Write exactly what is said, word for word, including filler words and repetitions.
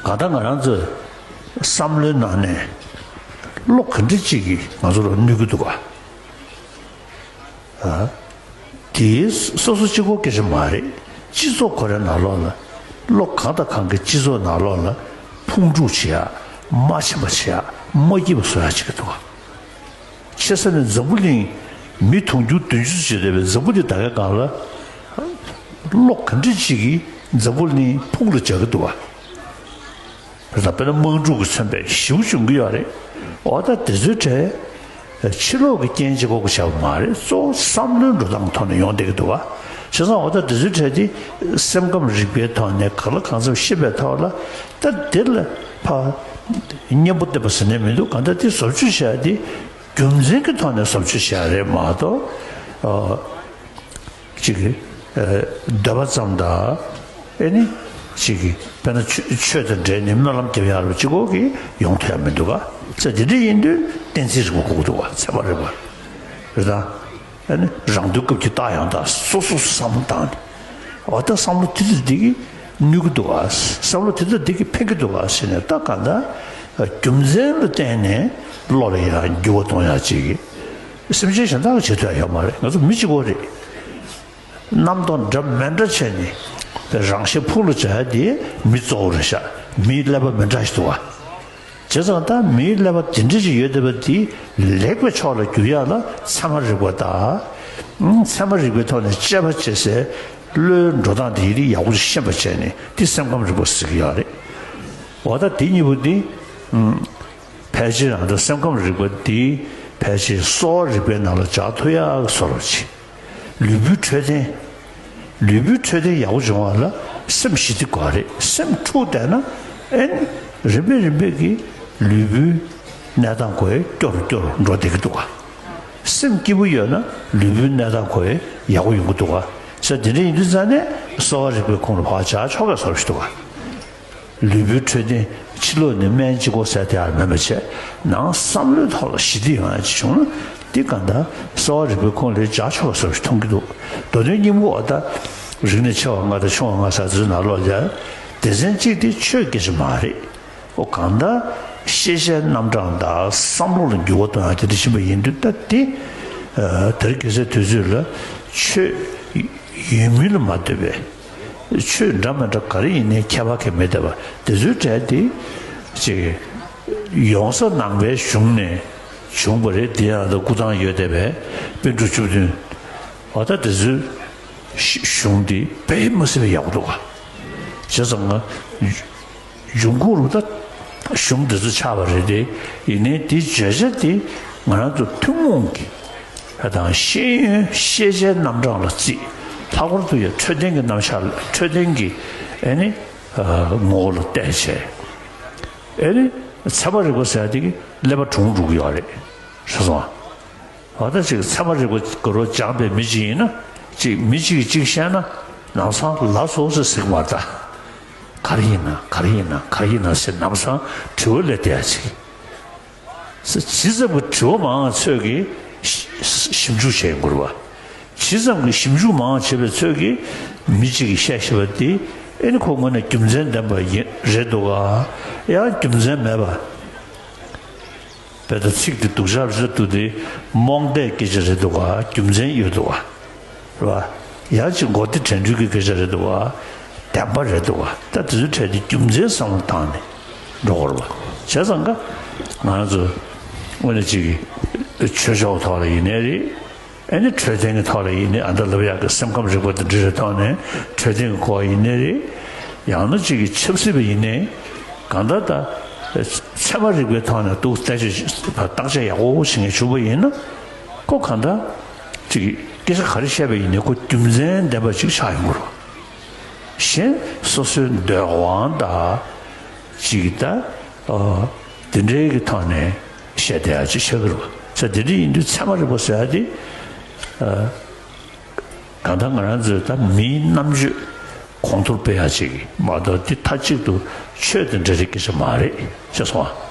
གང་ལྟར་ང་རང་ཚོའི་བསམ་བློའི་ནང་ནས་བློ་ག་འདྲ་ཅིག་གིས་ང་ཚོ་ལ་གནོད་ཀྱི་འདུག་ག་ཨ། དེ་སོ་སོ་གཅིག་པོ་སྐད་ཆ་མ་རེད། སྤྱི་ཚོགས་ཁོ་རའི་ནང་ལོགས་ལ། བློ་གང་དང་གང་གིས་སྤྱི་ཚོགས་ནང་ལོགས་ལ་ཕུང་དཀྲུག་བྱེད་ཡ། མ་ཕྱིན་པ་བྱེད་ཡ། མ་སྐྱིད་པ་བཟོ་ཡ་བྱེད་ཀྱི་འདུག་ག་ཆེ་ས་ནས་འཛམ་བུ་གླིང་མི་དུང་ཕྱུར་བདུན་ཅུ་ཙམ་བྱས་བསྡད་པའི་འཛམ་བུ་གླིང་ད་གའི་སྒང་ལ། བློ་ག་འདྲ་ཅིག་གིས་འཛམ་བུ་གླིང་ཕུང་ལ་འཇགས་ཀྱི་འདུག་ག་རེད་དང་། དཔེར་ན་དམག་འཁྲུག་གིས་མཚོན་པའི་ཞེ་པོ་བྱུང་གི་ཡོད་རེད། འོ་ད་དེ་ཚོའི་གྲས་ཕྱི་ལོགས་ཀྱི་རྐྱེན་གཅིག་པོ་གིས་བྱས་པ་མ་རེད། གཙོ་བོ་བསམ་བློའི་འགྲོ་སྟངས་ཐོག་ནས་ཡོང་བསྡད་ཀྱི་འདུག་ག་བྱས་ཙང་འོ་ད་དེ་ཚོའི་གྲས་དེ་སེམས་ཁམས་རིག་པའི་ཐོག་ནས་གང་ལ་གང་འཚམ་ཤེས་པའི་ཐོག་ལ། ད་དེ་ལ་ཕར་གཉེན་པོ་བསྟེན་པ་ཟེར་ནས་མི་འདུག་གང་ལྟར་དེ་བཟོ་བཅོས་བྱས་ཏེ། རྒྱུ་མཚན་གྱི་ཐོག་ནས་བཟོ་བཅོས་བྱས་རེད་མ་གཏོགས། ཨ། ཅིག་གི་ཨ། འདོད་པ་ཙམ་དང་། ཨེ་ནི། ཅིག་གི་དཔེར་ན་ཆོས་ཆོས་དང་འབྲེལ་ནས་སྨོན་ལམ་རྒྱབ་ཡག་ལ་གཅིག་པོ་གིས་ཡོང་ཐུབ་ཡག་མི་འདུག་ག་ཚེ་འདི་འདྲ་ཡིན་དུས་གཏན་ཚིགས་རིག་པ་དགོས་ཀྱི་འདུག་ག་ཚད་མ་རིག་པ་རེད་དང་། ཨེ་ནི་རང་དུས་སྐབས་ཀྱི་རྟགས་ཡང་དག་སོ་སོ་སོ་བསམ་བློ་བཏང་ནས། འོ་ད་བསམ་བློ་དེ་ཚོ་འདི་གིས་གནོད་ཀྱི་འདུག་ག་བསམ་བློ་དེ་ཚོ་འདི་གིས་ཕན་གྱི་འདུག་ག་ཟེར་ནས། ད་གང་ལྟར་རྒྱུ་མཚན་ལ་བརྟེན་ནས་བློ་ལ་ཡང་འགྱུར་བ་གཏོང་ཡག་ཅིག་གི་སེམས་ཅན་གཞན་དག་གིས་བྱེད་ཐུབ་ཡག་ཡོད་མ་རེད། ང་ཚོ་མི་གཅིག་པོ་རེད། རྣམ་རྟོག་འདྲ་མི་འདྲ་བྱས་ནས་རང་གཤིས་ཕུང་ལ་འཇགས་ཡག་དེ་མི་གཙོ་བོ་རེད་ཤག་མིའི་ཀླད་པ་མི་འདྲ་ཞིག་འདུག་ག་བྱས་ཙང་ད་མིའི་ཀླད་པ་དེ་འདྲ་ཞིག་ཡོད་བསྡད་པ་དེ་ལེགས་པའི་ཕྱོགས་ལ་བསྒྱུར་ཡག་ལ་ཚད་མ་རིག་པ་དང་། ཨང་། ཚད་མ་རིག་པའི་ཐོག་ནས་དཔྱད་པ་བྱེད་སའི་བློའི་འགྲོ་སྟངས་དེ་ཡིན་དུས་ཡག་པོ་ཞིག་ཤེས་པ་བྱས་ནས་དེ་སེམས་ཁམས་རིག་པ་ཟེར་གྱི་ཡོད་རེད། འོ་ད་དེ་གཉིས་པོ་དེ། ཨང་། ཕལ་ཆེར་ཡང་ད་སེམས་ཁམས་རིག་པ་འདི་ཕལ་ཆེར་གསོ་བ་རིག་པའི་ནང་ལ་འཇགས་ཐུབ་ཡག་གི་བཟོ་འདྲ་ཅིག་ལུས་པོའི་འཕྲོད་བསྟེན། ལུས་པོའི་འཕྲོད་བསྟེན་ཡག་པོ་བྱུང་བ་ལ་སེམས་ཞི་བདེ་དགོས་རེད། སེམས་འཁྲུག་བསྡད་ན་ཨེ་ནི་རིམ་པས་རིམ་པས་ཀྱིས་ལུས་པོའི་གནས་སྟངས་ཁོ་ཡང་སྐྱོ་རུ་སྐྱོ་རུ་འགྲོ་བསྡད་ཀྱི་འདུག་ག་སེམས་སྐྱིད་པོ་ཡོད་ན་ལུས་པོའི་གནས་སྟངས་ཁོ་ཡང་ཡག་པོ་ཡོང་གི་འདུག་ག་ས་དེ་འདྲ་ཡིན་དུས་ཙང་ནས་གསོ་བ་རིག་པའི་ཁོངས་ལ་ཕར་བཞག་ཆོག་ག་བཟོ་འདྲ་ཞིག་འདུག་ག་ལུས་པོའི་འཕྲོད་བསྟེན་ཕྱི་ལོགས་ནས་སྨན་གཅིག་པོ་ཟས་དེ་ཡང་མིན་པ་བྱས། ནང་བསམ་བློའི་ཐོག་ལ་ཞི་བདེ་ཡོང་ཡག་ཅིག་བྱུང་ན་འདི་གང་ལྟར་གསོ་བ་རིག་པའི་ཁོངས་ལ་འཇགས་ཆོག་པ་བཟོ་ཞིག་མཐོང་གི་འདུག་མདོ་དོན་སྙིང་པོ་འོ་ད་རིག་གནས་ཆེ་བ་ལྔ་དང་ཆུང་བ་ལྔ་ཟེར་དུས་ནང་ལོགས་ལ་སྡེ་ཚན་གཅིག་དེ་ཆོས་སྐད་ཆ་མ་རེད། ཨོ་གང་ལྟར་ཤེས་བྱའི་རྣམ་གྲངས་དང་བསམ་བློ་ལ་འགྱུར་བ་གཏོང་ཡག་དེ་འདྲ་ཕྱིན་པ་ཡིན་དུས། ད་དེ་ཨ་དེ་རིང་ཁ་སང་དུས་ཚོད་ལ་ཆོས་ཡོད་མིན་ལ་མ་ལྟོས་པའི། ཆོས་འདྲ་མི་འདྲ་ག་རེ་ཡིན་ནའི་ཁྱད་པར་གང་མེད་བསྡད་པ་དེ་ཚོའི་གྲས་དེ་ཅིག་ཡོང་ས་ནང་པའི་གཞུང་ནས་བྱུང་བ་རེད། དེ་ཡང་ད་སྐུ་ཐང་ཡོད་བསྡད་པའི་པཎ་གྲུབ་བཅུ་བདུན། འོ་ད་དེ་ཚོའི་གཞུང་དེ་དཔེ་མི་སྲིད་པའི་ཡག་པོ་འདུག་ག་བྱས་ཙང་ང་འབྱུང་ཁུངས་རུ་ད་གཞུང་འདི་ཚོ་ཆགས་པ་རེད་དེ། ཡིན་ནའི་དེའི་བརྗོད་བྱ་དེ་ང་རང་ཚོ་ཐུན་མོང་གི་དང་ཤེས་ཡོན་ཤེས་བྱའི་རྣམ་གྲངས་ལ་བརྩིས། ལྷག་པར་དུ་ཡང་འཕྲོད་བསྟེན་གྱི་རྣམ་གཞག་ལ། འཕྲོད་བསྟེན་གྱི་ཨེ་ནི་ངོ་བོ་ལ་བལྟས་བྱས། ཨེ་ནི་ཚད་མ་རིག་པ་ཟེར་ཡ་དེ་གིས་ཀླད་པ་གྲུང་འགྲོ་གི་ཡོད་རེད། ཤེས་སོང་ཨ། འོ་ད་ཅིག་ཚད་མ་རིག་པ་ག་རེ་སྦྱངས་པའི་མི་གཅིག་ཡིན་ན། ཅིག་མི་གཅིག་གིས་གཅིག་བཤད་ན་ལམ་སང་ལགས་སོ་ཟེར་ཟེར་གི་མ་རེད་ད། ག་རེ་ཡིན་ན་ག་རེ་ཡིན་ན་ག་རེ་ཡིན་ན་ཟེར་ལམ་སང་དྲི་བ་སླེབས་བསྡད་ཡ་ཅིག་ཇི་ཙམ་གྱི་དྲི་བ་མང་བ་ཚོས་ཀྱིས་ཞིབ་འཇུག་བྱེད་དགོས་རེད་པ། ཇི་ཙམ་གྱི་ཞིབ་འཇུག་མང་བ་བྱེད་པའི་ཚོད་ཀྱིས་མི་གཅིག་གིས་བཤད་ཤེས་པ་དེ་ཨེ་ནི་ཁོ་དངོས་གནས་རྒྱུ་མཚན་ལྡན་པ་ཡིན་རེད་འདུག་ག་ཡང་རྒྱུ་མཚན་མེད་པ། དཔེ་ད་ཚིག་དེ་སྡུག་ཅག་རེད་འདུག་སྟེ། རྨོངས་དད་སྐད་ཆ་རེད་འདུག་ག་རྒྱུ་མཚན་ཡོད་འདུག་ག་རེད་པ། ཡང་ཅིག་མགོ་བདེ་དྲན་འཕྲུལ་གྱི་སྐད་ཆ་རེད་འདུག་ག་བདེན་པ་རེད་འདུག་ག་ད་དེ་ཚོའི་གྲས་དེ་རྒྱུ་མཚན་བསམ་བློ་བཏང་ནས་འགྲོ་དགོས་རེད་པ། བྱས་ཙང་ཀ་ང་རང་ཚོ་དངོས་གནས་ཅིག་ཆོས་ཕྱོགས་ཐོག་ལ་ཡིན་ནའི་རེད། ཨེ་ནི་འཕྲོད་བསྟེན་གྱི་ཐོག་ལ་ཡིན་ནའི། ཨ་ད་ལབ་ཡག་གི་སེམས་ཁམས་རིག་པ་དང་འབྲེལ་བའི་ཐོག་ནས་འཕྲོད་བསྟེན་གྱི་སྐོར་ཡིན་ནའི་རེད། ཡང་ན་ཅིག་གི་ཆབ་སྲིད་པ་ཡིན་ནའི། གང་ལྟར་ད་ཚད་མ་རིག་པའི་ཐོག་ནས་འདུག་བརྟག་དཔྱད་བརྟག་དཔྱད་ཡག་པོ་བྱེད་མཁན་བྱུང་བ་ཡིན་ན། ཁོ་གང་ལྟར་ཅིག་སྐད་ཆ་ག་རེ་བཤད་པ་ཡིན་ནའི་ཁོ་རྒྱུ་མཚན་ལྡན་པ་ཅིག་ཆགས་ཡོང་གི་རེད། གཞན་སོ་སོའི་འདོད་དབང་དང་ཅིག་ད་ཨ་དེ་འདྲའི་གི་ཐོག་ནས་བཤད་བསྡད་ཡག་ཅིག་ཆགས་ཀྱི་རེད་པ། ས་དེ་འདྲ་ཡིན་དུས་ཚད་མ་རིག་པ་ཟེར་ཡག་དེ་ཨ་གང་ལྟར་ང་རང་ཚོས་ད་མིའི་རྣམ་དཔྱོད་གོང་མཐོར་སྤེལ་ཡག་ཅིག་མ་གཏོགས། དེ་མཐའ་གཅིག་ཏུ་ཆོས་དང་འབྲེལ་བའི་སྐད་ཆ་མ་རེད། ཤེས་སོང་ཨ།